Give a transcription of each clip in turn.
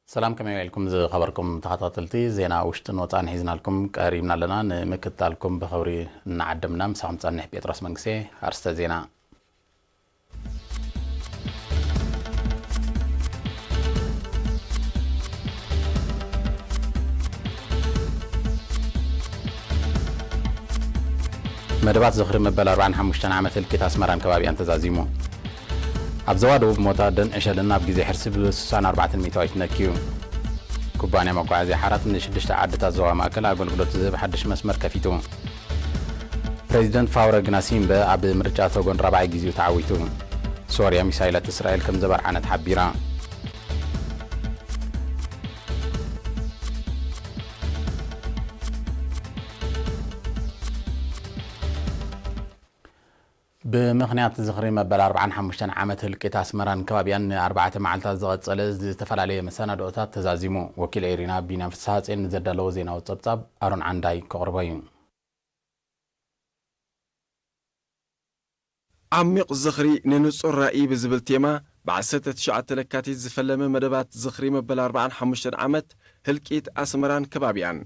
ሰላም፣ ከመይ ውዒልኩም ዝኸበርኩም ተኸታተልቲ? ዜና ውሽጥን ወጻእን ሒዝናልኩም ቀሪብና ኣለና። ንምክትታልኩም ብኽብሪ እናዓደምና ምሳኹም ጸንሕ ጴጥሮስ መንግስቴ። ኣርስተ ዜና። መደባት ዝኽሪ መበል ኣርባዓን ሓሙሽተን ዓመት ህልቂት ኣስመራን ከባቢኣን ተዛዚሙ። ኣብ ዞባ ደቡብ ሞት ኣደን ዕሸልን ኣብ ግዜ ሕርሲ ብ ስሳን ኣርባዕተን ሚእታዊት ነክዩ። ኩባንያ መጓዓዝያ ሓራት ንሽዱሽተ ዓድታት ዞባ ማእከል ኣገልግሎት ዝህብ ሓድሽ መስመር ከፊቱ። ፕሬዚደንት ፋውረ ግናሲምበ ኣብ ምርጫ ቶጎን ራብዓይ ግዜኡ ተዓዊቱ። ሶርያ ሚሳይላት እስራኤል ከም ዘበርዓነት ሓቢራ። ብምኽንያት ዝኽሪ መበል ኣርባዓን ሓሙሽተን ዓመት ህልቂት ኣስመራን ከባቢያን ንኣርባዕተ መዓልታት ዝቐጸለ ዝተፈላለየ መሰናድኦታት ተዛዚሙ። ወኪል ኤሪና ቢንያም ፍስሃጼን ንዘዳለዎ ዜናዊ ጸብጻብ ኣሮን ዓንዳይ ከቕርቦ እዩ። ዓሚቕ ዝኽሪ ንንጹር ራእይ ብዝብል ቴማ፣ ብ ዓሰርተ ትሽዓተ ለካቲት ዝፈለመ መደባት ዝኽሪ መበል ኣርባዓን ሓሙሽተን ዓመት ህልቂት ኣስመራን ከባቢኣን፣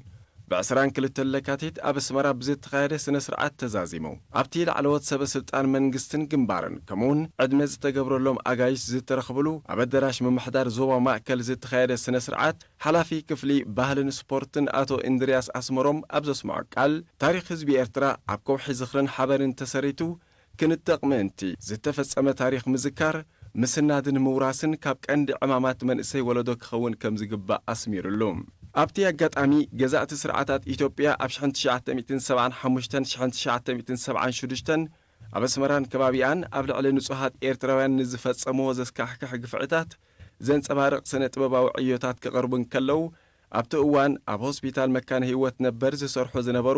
ብ ዕስራን ክልተን ለካቲት ኣብ ኣስመራ ብዝተኻየደ ስነ ስርዓት ተዛዚሙ። ኣብቲ ላዕለዎት ሰበ ስልጣን መንግስትን ግንባርን፣ ከምኡውን ዕድመ ዝተገብረሎም ኣጋይሽ ዝተረኽብሉ ኣብ ኣደራሽ ምምሕዳር ዞባ ማእከል ዝተኻየደ ስነ ስርዓት፣ ሓላፊ ክፍሊ ባህልን ስፖርትን ኣቶ እንድርያስ ኣስመሮም ኣብ ዘስምዖ ቃል፣ ታሪኽ ህዝቢ ኤርትራ ኣብ ከውሒ ዝኽርን ሓበርን ተሰሪቱ፣ ክንጠቕ ምእንቲ ዝተፈጸመ ታሪኽ ምዝካር፣ ምስናድን ምውራስን ካብ ቀንዲ ዕማማት መንእሰይ ወለዶ ክኸውን ከም ዝግባእ ኣስሚሩሉ። ኣብቲ ኣጋጣሚ፣ ገዛእቲ ስርዓታት ኢትዮጵያ ኣብ ሽሕን ትሽዓተ ሚእትን ሰብዓን ሓሙሽተን ሽሕን ትሽዓተ ሚእትን ሰብዓን ሽዱሽተን ኣብ ኣስመራን ከባቢኣን ኣብ ልዕሊ ንጹሃት ኤርትራውያን ንዝፈጸምዎ ዘስካሕክሕ ግፍዕታት ዘንጸባርቕ ስነ ጥበባዊ ዕዮታት ክቐርቡ እንከለዉ፣ ኣብቲ እዋን ኣብ ሆስፒታል መካነ ህይወት ነበር ዝሰርሑ ዝነበሩ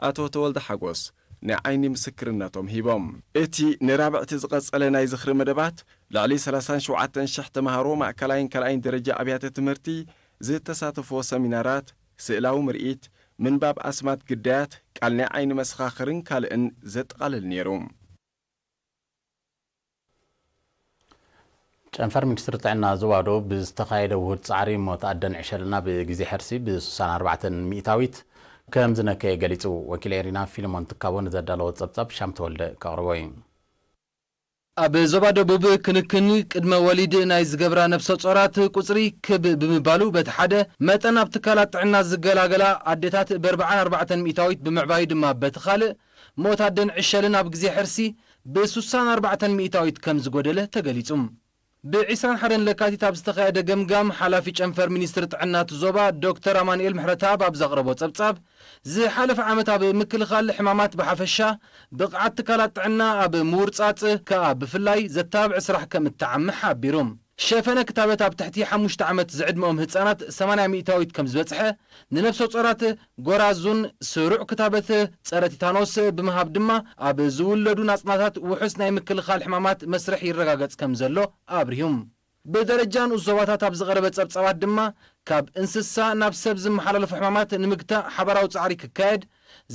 ኣቶ ተወልደ ሓጎስ ናይ ዓይኒ ምስክርነቶም ሂቦም። እቲ ንራብዕቲ ዝቐጸለ ናይ ዝኽሪ መደባት፣ ልዕሊ ሰላሳን ሸውዓተን ሽሕ ተመሃሮ ማእከላይን ካልኣይን ደረጃ ኣብያተ ትምህርቲ ዝተሳተፍዎ ሰሚናራት፣ ስእላዊ ምርኢት፣ ምንባብ ኣስማት ግዳያት፣ ቃል ናይ ዓይኒ መሰኻኽርን ካልእን ዘጠቓልል ነይሩ። ጨንፈር ሚኒስትሪ ጥዕና ዞባ ደቡብ ብዝተኻየደ ውሁድ ጻዕሪ ሞት ኣደን ዕሸልን ኣብ ግዜ ሕርሲ ብ ስሳን ኣርባዕተን ሚእታዊት ከም ዝነከየ ገሊጹ። ወኪል ኤሪና ፊልሞን ትካቦ ንዘዳለዎ ጸብጻብ ሻም ተወልደ ከቕርቦ እዩ። ኣብ ዞባ ደቡብ ክንክን ቅድመ ወሊድ ናይ ዝገብራ ነብሰ ጾራት ቁጽሪ ክብ ብምባሉ፣ በቲ ሓደ መጠን ኣብ ትካላት ጥዕና ዝገላገላ ኣዴታት ብ ኣርባዓን ኣርባዕተን ሚእታዊት ብምዕባዩ ድማ፣ በቲ ካልእ ሞት ኣደን ዕሸልን ኣብ ግዜ ሕርሲ ብ ስሳን ኣርባዕተን ሚእታዊት ከም ዝጎደለ ተገሊጹ። ብ ዕስራን ሓደን ለካቲት ኣብ ዝተኻየደ ገምጋም፣ ሓላፊ ጨንፈር ሚኒስትሪ ጥዕና እቲ ዞባ ዶክተር ኣማኑኤል ምሕረተኣብ ኣብ ዘቕረቦ ጸብጻብ፣ ዝሓለፈ ዓመት ኣብ ምክልኻል ሕማማት ብሓፈሻ፣ ብቕዓት ትካላት ጥዕና ኣብ ምውርጻጽ ከኣ ብፍላይ ዘተባብዕ ስራሕ ከም እተዓሚ ሓቢሩ። ሸፈነ ክታበት ኣብ ትሕቲ ሓሙሽተ ዓመት ዝዕድመኦም ህጻናት ሰማንያ ሚእታዊት ከም ዝበጽሐ፣ ንነብሰ ጾራት ጎራዙን ስሩዕ ክታበት ጸረ ቲታኖስ ብምሃብ ድማ ኣብ ዝውለዱ ናጽናታት ውሑስ ናይ ምክልኻል ሕማማት መስርሕ ይረጋገጽ ከም ዘሎ ኣብሪሁ። ብደረጃ ንኡስ ዞባታት ኣብ ዝቐረበ ጸብጻባት ድማ፣ ካብ እንስሳ ናብ ሰብ ዝመሓላለፉ ሕማማት ንምግታእ ሓባራዊ ጻዕሪ ክካየድ፣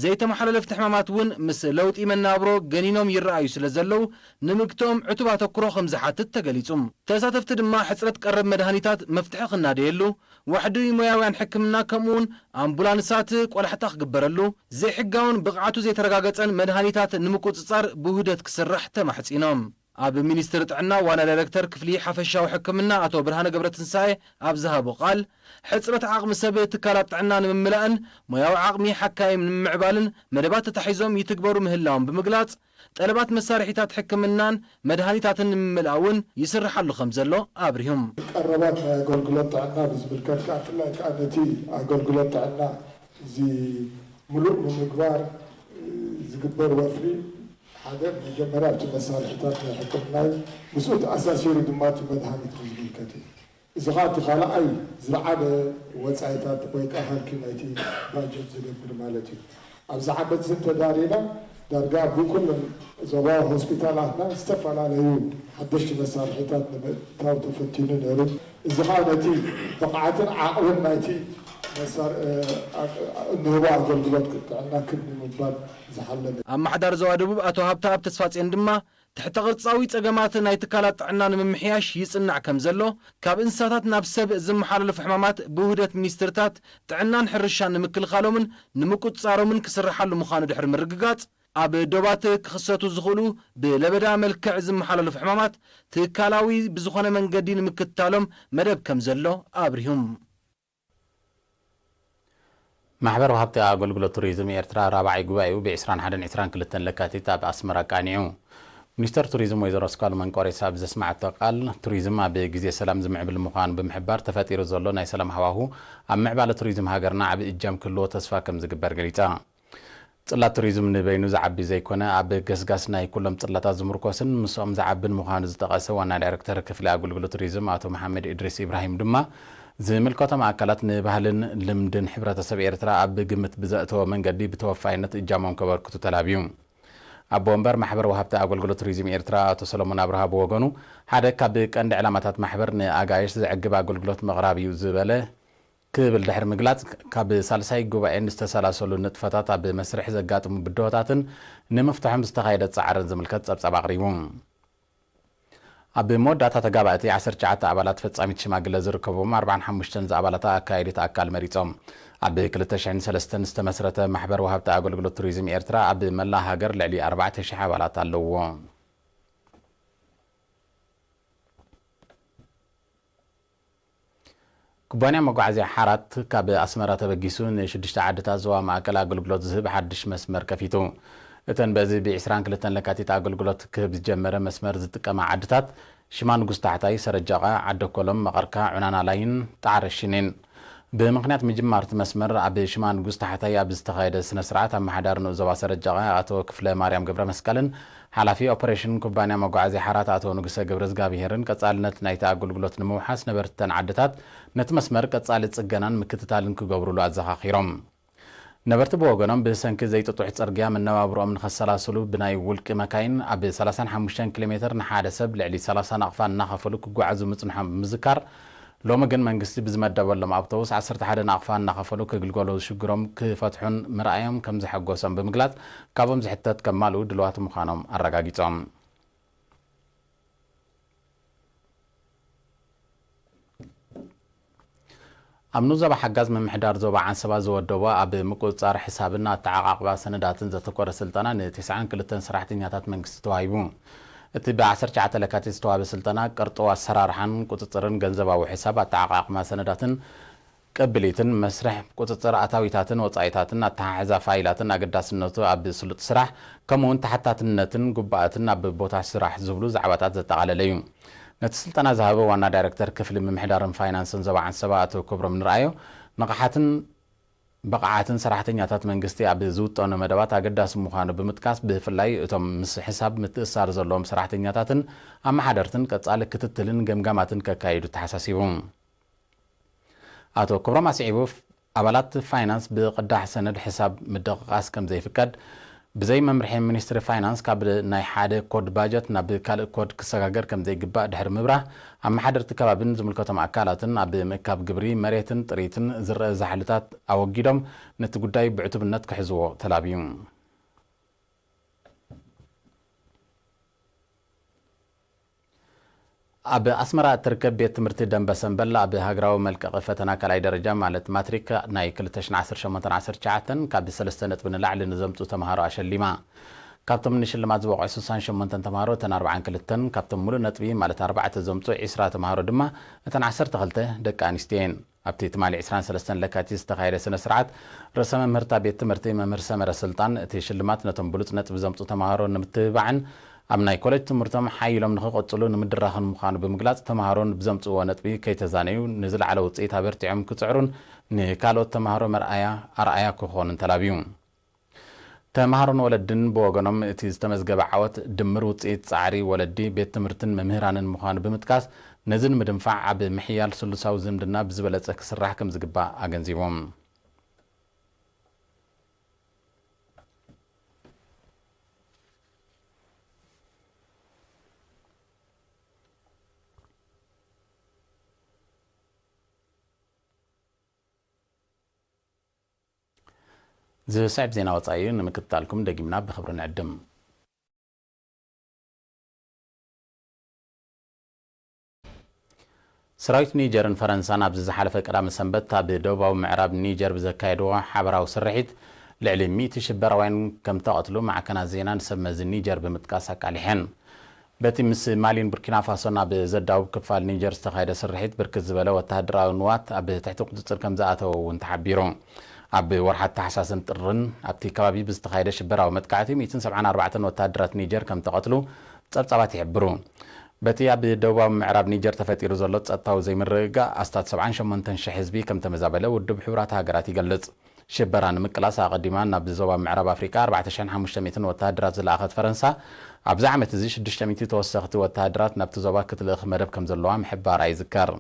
ዘይተመሓላለፍቲ ሕማማት እውን ምስ ለውጢ መነባብሮ ገኒኖም ይረኣዩ ስለ ዘለዉ፣ ንምግትኦም ዕቱብ ኣተኩሮ ከም ዝሓትት ተገሊጹ። ተሳተፍቲ ድማ ሕጽረት ቀረብ መድሃኒታት መፍትሒ ክናደየሉ፣ ዋሕዲ ሞያውያን ሕክምና ከምኡውን ኣምቡላንሳት ቆላሕታ ክግበረሉ፣ ዘይሕጋውን ብቕዓቱ ዘይተረጋገጸን መድሃኒታት ንምቁጽጻር ብውህደት ክስራሕ ተማሕጺኖም። ኣብ ሚኒስትሪ ጥዕና ዋና ዳይረክተር ክፍሊ ሓፈሻዊ ሕክምና ኣቶ ብርሃነ ገብረትንሳኤ ኣብ ዝሃቦ ቃል፣ ሕጽረት ዓቕሚ ሰብ ትካላት ጥዕና ንምምላእን ሞያዊ ዓቕሚ ሓካይም ንምምዕባልን መደባት ተታሒዞም ይትግበሩ ምህላዎም ብምግላጽ፣ ጠለባት መሳርሒታት ሕክምናን መድሃኒታትን ንምምላእ እውን ይስርሓሉ ከም ዘሎ ኣብሪሁም። ቀረባት ናይ ኣገልግሎት ጥዕና ብዝምልከት ከኣ፣ ብፍላይ ከኣ ነቲ ኣገልግሎት ጥዕና እዚ ምሉእ ንምግባር ዝግበር ወፍሪ፣ ሓደ መጀመርያ ኣብቲ መሳርሒታት ናይ ሕክምና እዩ። ምስኡ ተኣሳሲሩ ድማ እቲ መድሃኒት ዝምልከት እዩ። እዚ ኸዓ እቲ ካልኣይ ዝለዓለ ወጻኢታት ወይ ከዓ ሃልኪ ናይቲ ባጀት ዝገብር ማለት እዩ። ኣብዚ ዓመት እዚ እንተዳሪና ዳርጋ ብኩለን ዞባዊ ሆስፒታላትና ዝተፈላለዩ ሓደሽቲ መሳርሒታት ንምእታው ተፈቲኑ ነይሩ። እዚ ኸዓ ነቲ ብቕዓትን ዓቕምን ናይቲ መሳር-፣ እ፣ ኣ-፣ እንህቦ ኣገልግሎት ጥዕና ክብ ንምባል ዝሓለመ እዩ። ኣመሓዳሪ ዞባ ደቡብ ኣቶ ሃብተኣብ ተስፋጽዮን ድማ ትሕተ ቅርጻዊ ጸገማት ናይ ትካላት ጥዕና ንምምሕያሽ ይጽናዕ ከም ዘሎ፣ ካብ እንስሳታት ናብ ሰብ ዝመሓላለፉ ሕማማት ብውህደት ሚኒስትርታት ጥዕናን ሕርሻን ንምክልኻሎምን ንምቁጽጻሮምን ክስርሓሉ ምዃኑ ድሕሪ ምርግጋጽ፣ ኣብ ዶባት ክኽሰቱ ዝኽእሉ ብለበዳ መልክዕ ዝመሓላለፉ ሕማማት ትካላዊ ብዝኾነ መንገዲ ንምክትታሎም መደብ ከም ዘሎ ኣብሪሁም። ማሕበር ወሃብቲ ኣገልግሎት ቱሪዝም ኤርትራ ራብዓይ ጉባኤኡ ብ ዕስራን ሓደን ዕስራን ክልተን ለካቲት ኣብ ኣስመራ ኣቃኒዑ። ሚኒስተር ቱሪዝም ወይዘሮ ኣስካሉ መንቆሬሳ ኣብ ዘስማዓቶ ቃል፣ ቱሪዝም ኣብ ግዜ ሰላም ዝምዕብል ምዃኑ ብምሕባር፣ ተፈጢሩ ዘሎ ናይ ሰላም ሃዋሁ ኣብ ምዕባለ ቱሪዝም ሃገርና ዓቢ እጃም ክህልዎ ተስፋ ከም ዝግበር ገሊጻ። ጽላት ቱሪዝም ንበይኑ ዝዓቢ ዘይኮነ፣ ኣብ ገስጋስ ናይ ኩሎም ጽላታት ዝምርኮስን ምስኦም ዝዓብን ምዃኑ ዝጠቐሰ ዋና ዳይረክተር ክፍሊ ኣገልግሎት ቱሪዝም ኣቶ መሓመድ ኢድሪስ ኢብራሂም ድማ፣ ዝምልከቶም ኣካላት ንባህልን ልምድን ሕብረተሰብ ኤርትራ ኣብ ግምት ብዘእተወ መንገዲ ብተወፋይነት እጃሞም ከበርክቱ ተላብዩ። ኣቦ ወንበር ማሕበር ወሃብቲ ኣገልግሎት ቱሪዝም ኤርትራ ኣቶ ሰሎሞን ኣብርሃ ብወገኑ፣ ሓደ ካብ ቀንዲ ዕላማታት ማሕበር ንኣጋይሽ ዘዕግብ ኣገልግሎት ምቕራብ እዩ ዝበለ ክብል ድሕሪ ምግላጽ፣ ካብ ሳልሳይ ጉባኤ ንዝተሰላሰሉ ንጥፈታት ኣብ መስርሕ ዘጋጥሙ ብድሆታትን ንምፍትሖም ዝተኻየደ ጻዕርን ዝምልከት ጸብጻብ ኣቕሪቡ። ኣብ መወዳእታ ተጋባእቲ ዓሰርተ ትሽዓተ ኣባላት ፈጻሚት ሽማግለ ዝርከብዎም ኣርባዓን ሓሙሽተን ዝኣባላታ ኣካየዲት ኣካል መሪጾም። ኣብ ክልተ ሽሕን ሰለስተን ዝተመስረተ ማሕበር ወሃብቲ ኣገልግሎት ቱሪዝም ኤርትራ ኣብ መላእ ሃገር ልዕሊ ኣርባዕተ ሽሕ ኣባላት ኣለውዎ። ኩባንያ መጓዓዝያ ሓራት ካብ ኣስመራ ተበጊሱ ንሽዱሽተ ዓድታት ዞባ ማእከል ኣገልግሎት ዝህብ ሓድሽ መስመር ከፊቱ። እተን በዚ ብ ዕስራን ክልተን ለካቲት ኣገልግሎት ክህብ ዝጀመረ መስመር ዝጥቀማ ዓድታት ሽማ ንጉስ ታሕታይ፣ ሰረጃቓ፣ ዓደኮሎም፣ መቐርካ፣ ዑናና ላይን ጣዕረ ሽኔን። ብምኽንያት ምጅማር እቲ መስመር ኣብ ሽማ ንጉስ ታሕታይ ኣብ ዝተኻየደ ስነ ስርዓት ኣመሓዳሪ ንኡስ ዞባ ሰረጃቓ ኣቶ ክፍለ ማርያም ገብረ መስቀልን ሓላፊ ኦፐሬሽን ኩባንያ መጓዓዝያ ሓራት ኣቶ ንጉሰ ገብረ እግዚኣብሄርን ቀጻልነት ናይቲ ኣገልግሎት ንምውሓስ ነበርቲ እተን ዓድታት ነቲ መስመር ቀጻሊ ጽገናን ምክትታልን ክገብሩሉ ኣዘኻኺሮም። ነበርቲ ብወገኖም ብሰንኪ ዘይጥጡሕ ጽርግያ መነባብሮኦም ንኸሰላስሉ ብናይ ውልቂ መካይን ኣብ ሰላሳን ሓሙሽተን ኪሎ ሜትር ንሓደ ሰብ ልዕሊ ሰላሳ ናቕፋ እናኸፈሉ ክጓዓዙ ምጽንሖም ብምዝካር፣ ሎሚ ግን መንግስቲ ብዝመደበሎም ኣውቶቡስ ዓሰርተ ሓደ ናቕፋ እናኸፈሉ ክግልገሉ ሽግሮም ክፈትሑን ምርኣዮም ከም ዘሐጎሶም ብምግላጽ፣ ካብኦም ዝሕተት ከማልኡ ድልዋት ምዃኖም ኣረጋጊጾም። ኣብ ንዞባ ሓጋዝ ምምሕዳር ዞባ ዓንሰባ ዝወደቦ ኣብ ምቁጽጻር ሕሳብን ኣተዓቓቕባ ሰነዳትን ዘተኮረ ስልጠና ንተስዓን ክልተን ሰራሕተኛታት መንግስቲ ተዋሂቡ። እቲ ብ ዓሰርተ ትሽዓተ ለካቲት ዝተዋህበ ስልጠና ቅርጥው ኣሰራርሓን ቁጽጽርን ገንዘባዊ ሕሳብ ኣተዓቓቕባ ሰነዳትን ቅብሊትን መስርሕ ቁጽጽር ኣታዊታትን ወጻኢታትን ኣተሓሕዛ ፋይላትን ኣገዳስነቱ ኣብ ስሉጥ ስራሕ ከምኡውን ተሓታትነትን ግቡኣትን ኣብ ቦታ ስራሕ ዝብሉ ዛዕባታት ዘጠቓለለ እዩ። ነቲ ስልጠና ዝሃበ ዋና ዳይረክተር ክፍሊ ምምሕዳርን ፋይናንስን ዞባ ዓንሰባ ኣቶ ክብሮም ንርኣዮ፣ ንቕሓትን ብቕዓትን ሰራሕተኛታት መንግስቲ ኣብ ዝውጠኑ መደባት ኣገዳሲ ምዃኑ ብምጥቃስ፣ ብፍላይ እቶም ምስ ሕሳብ ምትእስሳር ዘለዎም ሰራሕተኛታትን ኣመሓደርትን ቀጻሊ ክትትልን ገምጋማትን ከካይዱ ተሓሳሲቡ። ኣቶ ክብሮም ኣስዒቡ፣ ኣባላት ፋይናንስ ብቕዳሕ ሰነድ ሕሳብ ምድቕቓስ ከም ዘይፍቀድ፣ ብዘይ መምርሒ ሚኒስትሪ ፋይናንስ ካብ ናይ ሓደ ኮድ ባጀት ናብ ካልእ ኮድ ክሰጋገር ከም ዘይግባእ ድሕሪ ምብራህ፣ ኣመሓደርቲ ከባብን ዝምልከቶም ኣካላትን ኣብ ምእካብ ግብሪ መሬትን ጥሪትን ዝረአ ዛሕልታት ኣወጊዶም ነቲ ጉዳይ ብዕቱብነት ክሕዝዎ ተላብዩ። ኣብ ኣስመራ እትርከብ ቤት ትምህርቲ ደንበ ሰምበል ኣብ ሃገራዊ መልቀቒ ፈተና ካልኣይ ደረጃ ማለት ማትሪክ ናይ ክልተ ሽሕን ዓሰርተ ሸሞንተን ዓሰርተ ትሽዓተን ካብ ሰለስተ ነጥቢ ንላዕሊ ንዘምጽኡ ተምሃሮ ኣሸሊማ። ካብቶም ንሽልማት ዝበቕዑ ስሳን ሸሞንተን ተምሃሮ እተን ኣርባዓን ክልተን ካብቶም ሙሉእ ነጥቢ ማለት ኣርባዕተ ዘምጽኡ ዒስራ ተምሃሮ ድማ እተን ዓሰርተ ክልተ ደቂ ኣንስትዮ እየን። ኣብቲ ትማሊ ዕስራን ሰለስተን ለካቲት ዝተኻየደ ስነ ስርዓት፣ ርእሰ መምህርታ ቤት ትምህርቲ መምህር ሰመረ ስልጣን፣ እቲ ሽልማት ነቶም ብሉጽ ነጥቢ ዘምጽኡ ተምሃሮ ንምትብባዕን ኣብ ናይ ኮሌጅ ትምህርቶም ሓይሎም ንኽቕጽሉ ንምድራኽን ምዃኑ ብምግላጽ፣ ተምሃሮ ብዘምጽእዎ ነጥቢ ከይተዛነዩ ንዝለዓለ ውጽኢት ኣበርቲዖም ክጽዕሩን ንካልኦት ተምሃሮ መርኣያ ኣርኣያ ክኾኑን ተላብዩ። ተምሃሮን ወለድን ብወገኖም፣ እቲ ዝተመዝገበ ዓወት ድምር ውጽኢት ጻዕሪ ወለዲ፣ ቤት ትምህርትን መምህራንን ምዃኑ ብምጥቃስ፣ ነዚ ንምድንፋዕ ኣብ ምሕያል ስሉሳዊ ዝምድና ብዝበለጸ ክስራሕ ከም ዝግባእ ኣገንዚቦም። ዝስዕብ ዜና ወጻኢ እዩ። ንምክትታልኩም ደጊምና ብኽብሪ ንዕድም። ሰራዊት ኒጀርን ፈረንሳን ኣብዚ ዝሓለፈ ቀዳመ ሰንበት ኣብ ደቡባዊ ምዕራብ ኒጀር ብዘካየድዎ ሓበራዊ ስርሒት ልዕሊ ሚእቲ ሽበራውያን ከም ተቐትሉ ማዕከናት ዜና ንሰብ መዚ ኒጀር ብምጥቃስ ኣቃሊሐን። በቲ ምስ ማሊን ቡርኪና ፋሶን ኣብ ዘዳውብ ክፋል ኒጀር ዝተኻየደ ስርሒት ብርክት ዝበለ ወተሃደራዊ ንዋት ኣብ ትሕቲ ቁጽጽር ከም ዝኣተወ እውን ተሓቢሩ። ኣብ ወርሓት ታሕሳስን ጥርን ኣብቲ ከባቢ ብዝተኻየደ ሽበራዊ መጥቃዕቲ ሚእትን ሰብዓን ኣርባዕተን ወተሃደራት ኒጀር ከም ተቐትሉ ጸብጻባት ይሕብሩ። በቲ ኣብ ደቡባዊ ምዕራብ ኒጀር ተፈጢሩ ዘሎ ጸጥታዊ ዘይምርግጋእ ኣስታት ሰብዓን ሸሞንተን ሽሕ ህዝቢ ከም ተመዛበለ ውድብ ሕቡራት ሃገራት ይገልጽ። ሽበራ ንምቅላስ ኣቐዲማ ናብ ዞባ ምዕራብ ኣፍሪቃ ኣርባዕተ ሽሕን ሓሙሽተ ሚእትን ወተሃደራት ዝለኣኸት ፈረንሳ፣ ኣብዚ ዓመት እዚ ሽዱሽተ ሚእቲ ተወሰኽቲ ወተሃደራት ናብቲ ዞባ ክትልእኽ መደብ ከም ዘለዋ ምሕባራ ይዝከር።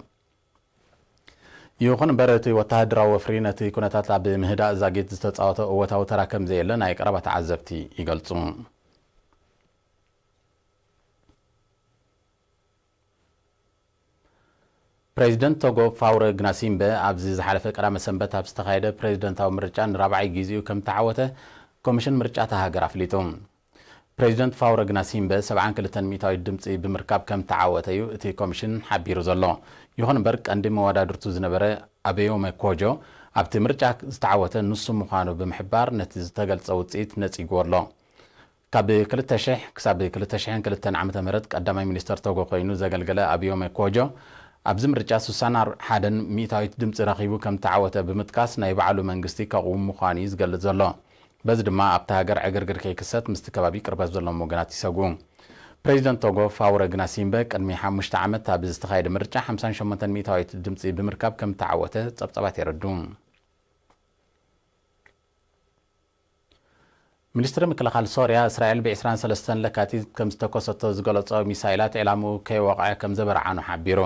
ይኹን እምበር፣ እቲ ወተሃደራዊ ወፍሪ ነቲ ኩነታት ኣብ ምህዳእ ዛጊት ዝተጻወቶ እወታዊ ተራ ከም ዘየለ ናይ ቀረባ ተዓዘብቲ ይገልጹ። ፕሬዚደንት ቶጎ ፋውረ ግናሲምበ ኣብዚ ዝሓለፈ ቀዳመ ሰንበት ኣብ ዝተኻየደ ፕሬዚደንታዊ ምርጫ ንራብዓይ ግዜኡ ከም ተዓወተ ኮሚሽን ምርጫ እታ ሃገር ኣፍሊጡ። ፕሬዚደንት ፋውረ ግናሲምበ ሰብዓን ክልተን ሚእታዊት ድምፂ ብምርካብ ከም ተዓወተ እዩ እቲ ኮሚሽን ሓቢሩ ዘሎ። ይኹን እምበር ቀንዲ መወዳድርቱ ዝነበረ ኣበዮመ ኮጆ ኣብቲ ምርጫ ዝተዓወተ ንሱ ምዃኑ ብምሕባር ነቲ ዝተገልጸ ውፅኢት ነፂግዎ ኣሎ። ካብ ክልተ ሽሕ ክሳብ ክልተ ሽሕን ክልተን ዓመተ ምህረት ቀዳማይ ሚኒስተር ቶጎ ኮይኑ ዘገልገለ ኣብዮመ ኮጆ ኣብዚ ምርጫ ስሳን ሓደን ሚእታዊት ድምፂ ረኺቡ ከም ተዓወተ ብምጥቃስ ናይ ባዕሉ መንግስቲ ከቕውም ምዃኑ እዩ ዝገልጽ ዘሎ። በዚ ድማ ኣብታ ሃገር ዕግርግር ከይክሰት ምስቲ ከባቢ ቅርበት ዘለዎም ወገናት ይሰጉ። ፕሬዚደንት ቶጎ ፋውረ ግናሲምበ ቅድሚ ሓሙሽተ ዓመት ኣብ ዝተኻየደ ምርጫ ሓምሳን ሸሞንተን ሚእታዊት ድምፂ ብምርካብ ከም ተዓወተ ጸብጻባት የረዱ። ሚኒስትሪ ምክልኻል ሶርያ፣ እስራኤል ብ ዕስራን ሰለስተን ለካቲት ከም ዝተኮሰቶ ዝገለጾ ሚሳይላት ዕላምኡ ከይወቕዐ ከም ዘበርዓኑ ሓቢሩ።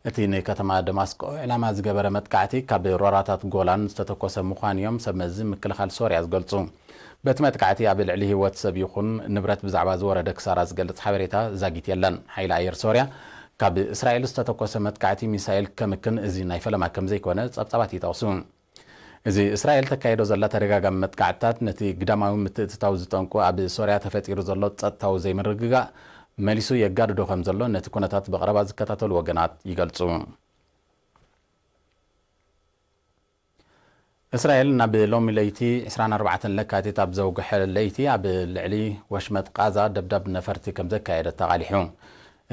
እቲ ንከተማ ደማስቆ ዕላማ ዝገበረ መጥቃዕቲ ካብ ሮራታት ጎላን ዝተተኮሰ ምዃኑ እዮም ሰብ መዚ ምክልኻል ሶርያ ዝገልጹ። በቲ መጥቃዕቲ ኣብ ልዕሊ ህይወት ሰብ ይኹን ንብረት ብዛዕባ ዝወረደ ክሳራ ዝገልጽ ሓበሬታ ዛጊት የለን። ሓይሊ ኣየር ሶርያ ካብ እስራኤል ዝተተኮሰ መጥቃዕቲ ሚሳይል ከምክን እዚ ናይ ፈለማ ከም ዘይኮነ ጸብጻባት ይጠቕሱ። እዚ እስራኤል ተካይዶ ዘላ ተደጋጋሚ መጥቃዕትታት ነቲ ግዳማዊ ምትእትታው ዝጠንቁ ኣብ ሶርያ ተፈጢሩ ዘሎ ጸጥታዊ ዘይምርግጋእ መሊሱ የጋድዶ ከም ዘሎ ነቲ ኩነታት ብቐረባ ዝከታተሉ ወገናት ይገልጹ። እስራኤል ናብ ሎሚ ለይቲ ዕስራን ኣርባዕተን ለካቲት ኣብ ዘውግሐ ለይቲ ኣብ ልዕሊ ወሽመጥ ቃዛ ደብዳብ ነፈርቲ ከም ዘካየደት ተቓሊሑ።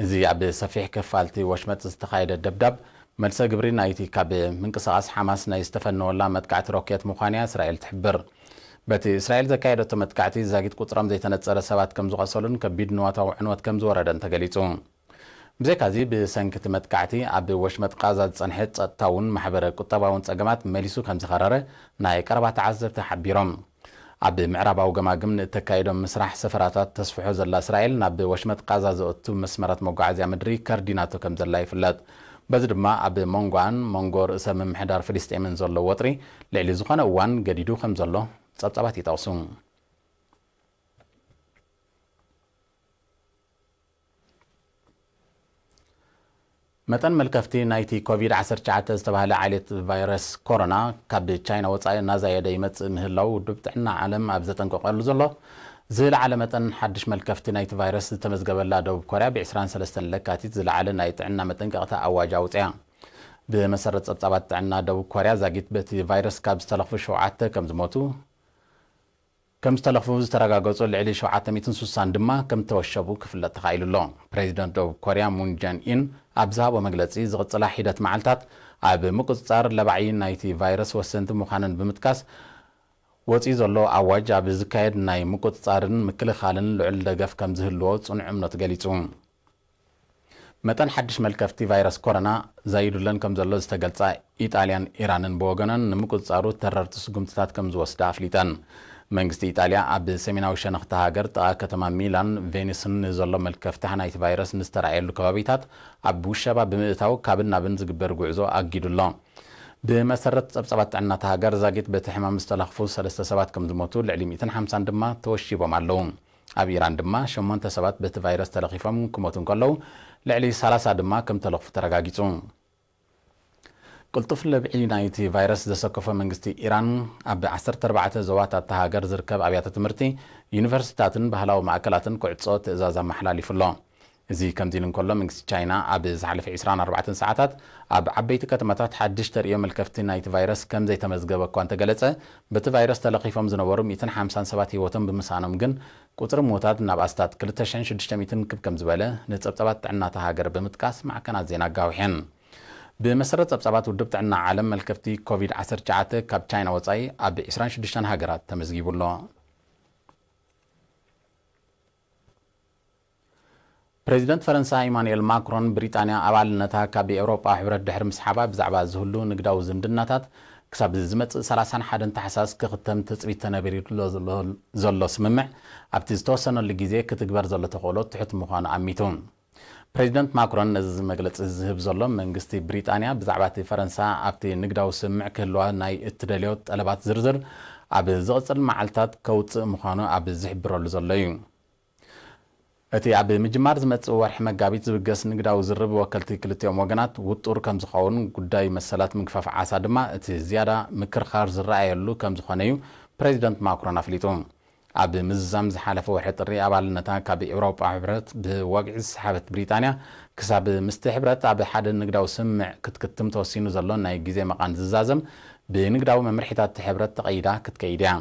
እዚ ኣብ ሰፊሕ ክፋልቲ ወሽመጥ ዝተኻየደ ደብዳብ መልሰ ግብሪ ናይቲ ካብ ምንቅስቓስ ሓማስ ናይ ዝተፈነወላ መጥቃዕቲ ሮኬት ምዃን'ያ እስራኤል ትሕብር። በቲ እስራኤል ዘካየደቶ መጥቃዕቲ ዛጊት ቁጽሮም ዘይተነጸረ ሰባት ከም ዝቖሰሉን ከቢድ ንዋታዊ ዕንወት ከም ዝወረደን ተገሊጹ። ብዘይካዚ ብሰንኪ እቲ መጥቃዕቲ ኣብ ወሽመጥ ቃዛ ዝጸንሐ ጸጥታውን ማሕበረ ቁጠባውን ጸገማት መሊሱ ከም ዝኸረረ ናይ ቀረባ ተዓዘብቲ ሓቢሮም። ኣብ ምዕራባዊ ገማግም ንእተካይዶም ምስራሕ ሰፈራታት ተስፍሖ ዘላ እስራኤል ናብ ወሽመጥ ቃዛ ዘእቱ መስመራት መጓዓዝያ ምድሪ ከርዲናቶ ከም ዘላ ይፍለጥ። በዚ ድማ ኣብ መንጎኣን መንጎ ርእሰ ምምሕዳር ፍልስጤምን ዘሎ ወጥሪ ልዕሊ ዝኾነ እዋን ገዲዱ ከም ዘሎ ጸብጻባት ይጠቕሱ። መጠን መልከፍቲ ናይቲ ኮቪድ ዓሰርተ ትሽዓተ ዝተባህለ ዓይነት ቫይረስ ኮሮና ካብ ቻይና ወጻኢ እናዛየደ ይመጽእ ምህላው ውድብ ጥዕና ዓለም ኣብ ዘጠንቀቐሉ ዘሎ ዝለዓለ መጠን ሓድሽ መልከፍቲ ናይቲ ቫይረስ ዝተመዝገበላ ደቡብ ኮርያ ብ ዕስራን ሰለስተን ለካቲት ዝለዓለ ናይ ጥዕና መጠንቀቕታ ኣዋጅ ኣውጽያ። ብመሰረት ጸብጻባት ጥዕና ደቡብ ኮርያ ዛጊት በቲ ቫይረስ ካብ ዝተለኽፉ ሸውዓተ ከም ዝሞቱ ከም ዝተለኽፉ ዝተረጋገጹ ልዕሊ ሸውዓተ ሚእትን ስሳን ድማ ከም ተወሸቡ ክፍለጥ ተኻኢሉ ኣሎ። ፕሬዚደንት ደቡብ ኮርያ ሙን ጃን ኢን ኣብ ዝሃቦ መግለጺ ዝቕጽላ ሒደት መዓልታት ኣብ ምቁጽጻር ለባዒ ናይቲ ቫይረስ ወሰንቲ ምዃነን ብምጥቃስ ወጺኡ ዘሎ ኣዋጅ ኣብ ዝካየድ ናይ ምቁጽጻርን ምክልኻልን ልዑል ደገፍ ከም ዝህልዎ ጽኑዕ እምነቱ ገሊጹ። መጠን ሓድሽ መልከፍቲ ቫይረስ ኮሮና ዛይዱለን ከም ዘሎ ዝተገልጻ ኢጣልያን ኢራንን ብወገነን ንምቁጽጻሩ ተረርቲ ስጉምትታት ከም ዝወስዳ ኣፍሊጠን። መንግስቲ ኢጣልያ ኣብ ሰሜናዊ ሸነኽቲ ሃገር ጥቓ ከተማ ሚላን ቬኒስን ንዘሎ መልከፍቲ ናይቲ ቫይረስ ንዝተራእየሉ ከባቢታት ኣብ ውሸባ ብምእታው ካብን ናብን ዝግበር ጉዕዞ ኣጊዱ ኣሎ። ብመሰረት ጸብጻባት ጥዕና እታ ሃገር ዛጊት በቲ ሕማም ዝተለኽፉ ሰለስተ ሰባት ከም ዝሞቱ ልዕሊ ሚእትን ሓምሳን ድማ ተወሺቦም ኣለዉ። ኣብ ኢራን ድማ ሸሞንተ ሰባት በቲ ቫይረስ ተለኺፎም ክሞቱ እንከለዉ ልዕሊ ሰላሳ ድማ ከም ተለኽፉ ተረጋጊጹ። ቅልጡፍ ለብዒ ናይቲ ቫይረስ ዘሰከፎ መንግስቲ ኢራን ኣብ ዓሰርተ ኣርባዕተ ዞባታት እታ ሃገር ዝርከብ ኣብያተ ትምህርቲ፣ ዩኒቨርሲታትን ባህላዊ ማእከላትን ክዕጾ ትእዛዝ ኣመሓላሊፉ ኣሎ። እዚ ከምዚ ኢሉ እንከሎ፣ መንግስቲ ቻይና ኣብ ዝሓለፈ ዕስራን ኣርባዕተን ሰዓታት ኣብ ዓበይቲ ከተማታት ሓድሽ ተርእዮ መልከፍቲ ናይቲ ቫይረስ ከም ዘይተመዝገበ እኳ እንተገለጸ፣ በቲ ቫይረስ ተለኺፎም ዝነበሩ ሚእትን ሓምሳን ሰባት ህይወቶም ብምሳኖም ግን፣ ቁጽሪ ምዉታት ናብ ኣስታት ክልተ ሽሕን ሽዱሽተ ሚእትን ክብ ከም ዝበለ ንጸብጻባት ጥዕና እታ ሃገር ብምጥቃስ ማዕከናት ዜና ኣጋዊሐን። ብመሰረት ጸብጻባት ውድብ ጥዕና ዓለም፣ መልከፍቲ ኮቪድ ዓሰርተ ትሽዓተ ካብ ቻይና ወጻኢ ኣብ ዕስራን ሽዱሽተን ሃገራት ተመዝጊቡ ኣሎ። ፕሬዚደንት ፈረንሳ ኢማኑኤል ማክሮን፣ ብሪጣንያ ኣባልነታ ካብ ኤውሮጳ ሕብረት ድሕሪ ምስሓባ ብዛዕባ ዝህሉ ንግዳዊ ዝምድናታት ክሳብ ዝመጽእ ሰላሳን ሓደን ታሕሳስ ክኽተም ትጽቢት ተነቢሩ ዘሎ ስምምዕ ኣብቲ ዝተወሰነሉ ግዜ ክትግበር ዘሎ ተኽእሎ ትሑት ምዃኑ ኣሚቱ። ፕሬዚደንት ማክሮን ነዚ መግለጺ ዝህብ ዘሎ፣ መንግስቲ ብሪጣንያ ብዛዕባ እቲ ፈረንሳ ኣብቲ ንግዳዊ ስምምዕ ክህልዋ ናይ እትደልዮ ጠለባት ዝርዝር ኣብ ዝቕጽል መዓልታት ከውጽእ ምዃኑ ኣብ ዝሕብረሉ ዘሎ እዩ። እቲ ኣብ ምጅማር ዝመጽእ ወርሒ መጋቢት ዝብገስ ንግዳዊ ዝርርብ ወከልቲ ክልቲኦም ወገናት ውጡር ከም ዝኸውን፣ ጉዳይ መሰላት ምግፋፍ ዓሳ ድማ እቲ ዝያዳ ምክርኻር ዝረኣየሉ ከም ዝኾነ እዩ ፕሬዚደንት ማክሮን ኣፍሊጡ። ኣብ ምዝዛም ዝሓለፈ ወርሒ ጥሪ፣ ኣባልነታ ካብ ኤውሮጳ ሕብረት ብወግዒ ዝሰሓበት ብሪጣንያ፣ ክሳብ ምስቲ ሕብረት ኣብ ሓደ ንግዳዊ ስምምዕ ክትክትም ተወሲኑ ዘሎ ናይ ግዜ መቓን ዝዛዘም፣ ብንግዳዊ መምርሒታት እቲ ሕብረት ተቐይዳ ክትከይድ እያ።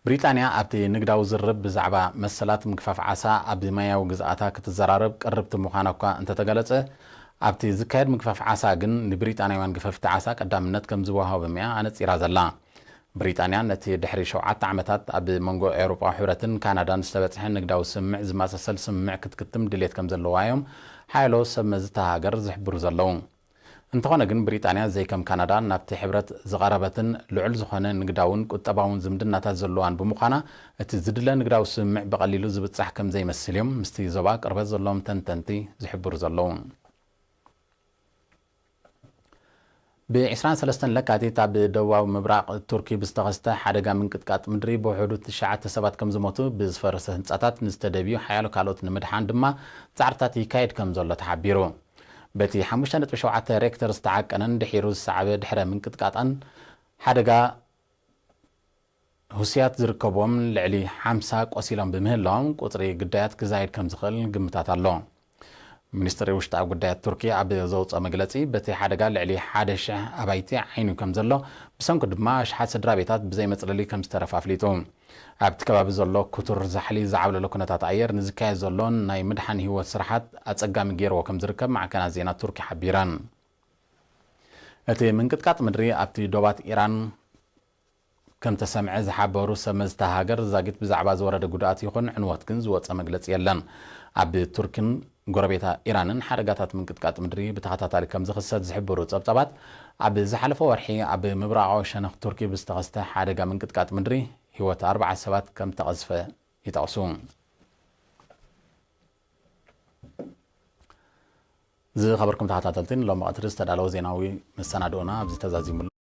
ብሪጣንያ ኣብቲ ንግዳዊ ዝርርብ ብዛዕባ መሰላት ምግፋፍ ዓሳ ኣብ ማያዊ ግዝኣታ ክትዘራረብ ቅርብቲ ምዃና እኳ እንተተገለጸ፣ ኣብቲ ዝካየድ ምግፋፍ ዓሳ ግን ንብሪጣንያውያን ገፈፍቲ ዓሳ ቀዳምነት ከም ዝወሃቦም እያ ኣነጺራ ዘላ። ብሪጣንያ ነቲ ድሕሪ ሸውዓተ ዓመታት ኣብ መንጎ ኤውሮጳዊ ሕብረትን ካናዳን ዝተበጽሐ ንግዳዊ ስምምዕ ዝመሳሰል ስምምዕ ክትክትም ድሌት ከም ዘለዋ እዮም ሓያሎ ሰብ መዚ እታ ሃገር ዝሕብሩ ዘለዉ። እንተኾነ ግን፣ ብሪጣንያ ዘይከም ካናዳ ናብቲ ሕብረት ዝቐረበትን ልዑል ዝኾነ ንግዳውን ቁጠባውን ዝምድናታት ዘለዋን ብምዃና፣ እቲ ዝድለ ንግዳዊ ስምምዕ ብቐሊሉ ዝብጻሕ ከም ዘይመስል እዮም ምስቲ ዞባ ቅርበት ዘለዎም ተንተንቲ ዝሕብሩ ዘለዉ። ብ ዕስራን ሰለስተን ለካቲት ኣብ ደቡባዊ ምብራቕ ቱርኪ ብዝተኸስተ ሓደጋ ምንቅጥቃጥ ምድሪ ብውሕዱ ትሽዓተ ሰባት ከም ዝሞቱ፣ ብዝፈረሰ ህንጻታት ንዝተደብዩ ሓያሎ ካልኦት ንምድሓን ድማ ጻዕርታት ይካየድ ከም ዘሎ ተሓቢሩ። በቲ ሓሙሽተ ነጥቢ ሸውዓተ ሬክተር ዝተዓቀነን ድሒሩ ዝሰዓበ ድሕረ ምንቅጥቃጣን ሓደጋ፣ ሁስያት ዝርከብዎም ልዕሊ ሓምሳ ቆሲሎም ብምህላዎም፣ ቁጽሪ ግዳያት ክዛይድ ከም ዝኽእል ግምታት ኣሎ። ሚኒስትሪ ውሽጣዊ ጉዳያት ቱርኪ ኣብ ዘውፅኦ መግለፂ፣ በቲ ሓደጋ ልዕሊ ሓደ ሽሕ ኣባይቲ ዓይኑ ከም ዘሎ፣ ብሰንኩ ድማ ኣሽሓት ስድራ ቤታት ብዘይ መፅለሊ ከም ዝተረፈ ኣፍሊጡ። ኣብቲ ከባቢ ዘሎ ክቱር ዛሕሊ ዝዓብለሎ ኩነታት ኣየር፣ ንዝካየድ ዘሎ ናይ ምድሓን ህይወት ስራሓት ኣፀጋሚ ገይርዎ ከም ዝርከብ ማዕከናት ዜና ቱርኪ ሓቢረን። እቲ ምንቅጥቃጥ ምድሪ ኣብቲ ዶባት ኢራን ከም ተሰምዐ ዝሓበሩ ሰብ መዚ እታ ሃገር፣ ዛጊት ብዛዕባ ዝወረደ ጉድኣት ይኹን ዕንወት ግን ዝወፀ መግለፂ የለን። ኣብ ቱርክን ጎረቤታ ኢራንን ሓደጋታት ምንቅጥቃጥ ምድሪ ብተኸታታሊ ከም ዝኽሰት ዝሕብሩ ጸብጻባት፣ ኣብ ዝሓለፈ ወርሒ ኣብ ምብራቓዊ ሸነኽ ቱርኪ ብዝተኸስተ ሓደጋ ምንቅጥቃጥ ምድሪ ህይወት ኣርባዓ ሰባት ከም ተቐዝፈ ይጠቕሱ። ዝኸበርኩም ተኸታተልቲ፣ ንሎሚ ቀትሪ ዝተዳለወ ዜናዊ መሰናድኦና ኣብዚ ተዛዚሙ ኣሎ።